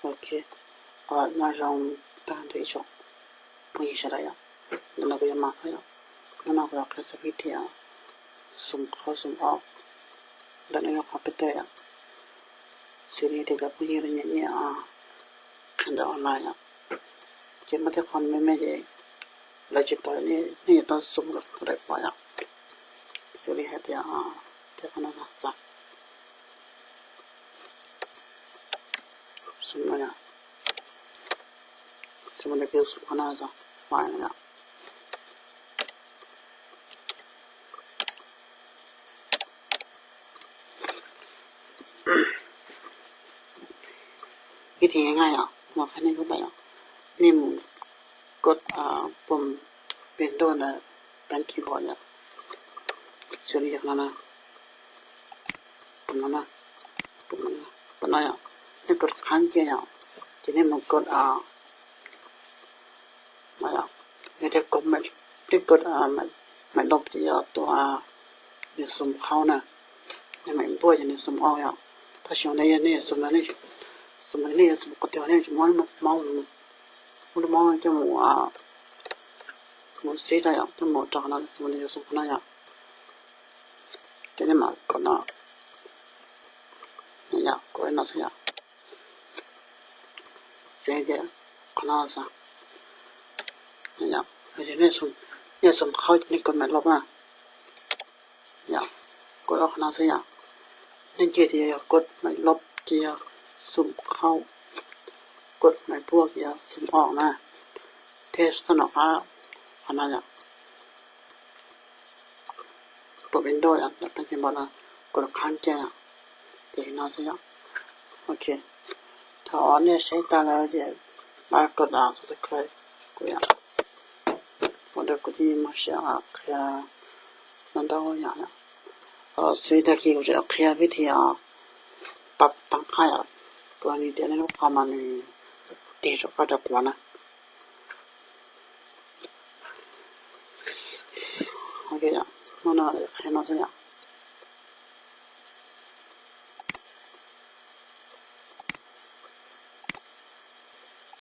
Ok, nyob zoo tag nrho ib tsoom phooj ywg sawv daws yom. Ntawm no kuv yuav mas qhov yom, hnub no kuv yuav qhia txog vib thi xum qhov xum ob ntawm nej lub computer yom. Xws li tias cov phooj ywg nyiam nyiam qhia ntawm online yom, ces muaj tej qho me me ces lawv tsis tau, nej yuav tau xum rau daim pom yom. Xws li hais tias tej qhov no xav xum no yom, xum no ces xum qhov no xav pom no yom. Vib thi nyaj yom, kuv qhia nej lub pam yom, nej mus kod pum Windows ntawm tab keyboard yom, xws li yog no na, pum no na, pum no yom, nej kod qhab cia yom, ces nej mus kod no yom, yog tias kod, nej kod maj loj ces yog tus nws xum qhaub na, yog maj npuaj ces nws xum ob yom. Tab sis ua ntej yog nej xum, xum nej yuav xum qhov twg nej tsis muab maub, muab lub maub coj mus, mus xib rau yom, coj mus rau qhov no, xum nej yuav xum qhov no yom. Ces nej mam kod no, kod li no xwb yom. Ces qhov no xav, nej xum qhaub ces nej kod maj loj na, yom, kod ob qhov no xwb yom. Nej cia tias yog kod maj loj ces yog xum qhaub, kod maj npuaj ces yog xum ob na. Thiab txog no qab, qhov no yom, pum Windows yom, tab keyboard no, kod qhab cia yom, ces no xwb yom. Ok, thaum uas nej saib tas lawm ces pab kod subscribe kuv yom, ua rau kuv thiaj muaj siab qhia ntau ntau yam yom. Xws li tag kis kuv tseem qhia vib thi pab tab qab yom, kuv ni tias nej lub qhov mas nws tig rov qab rau quav na. Ok, hnub no qhia no xwb yom.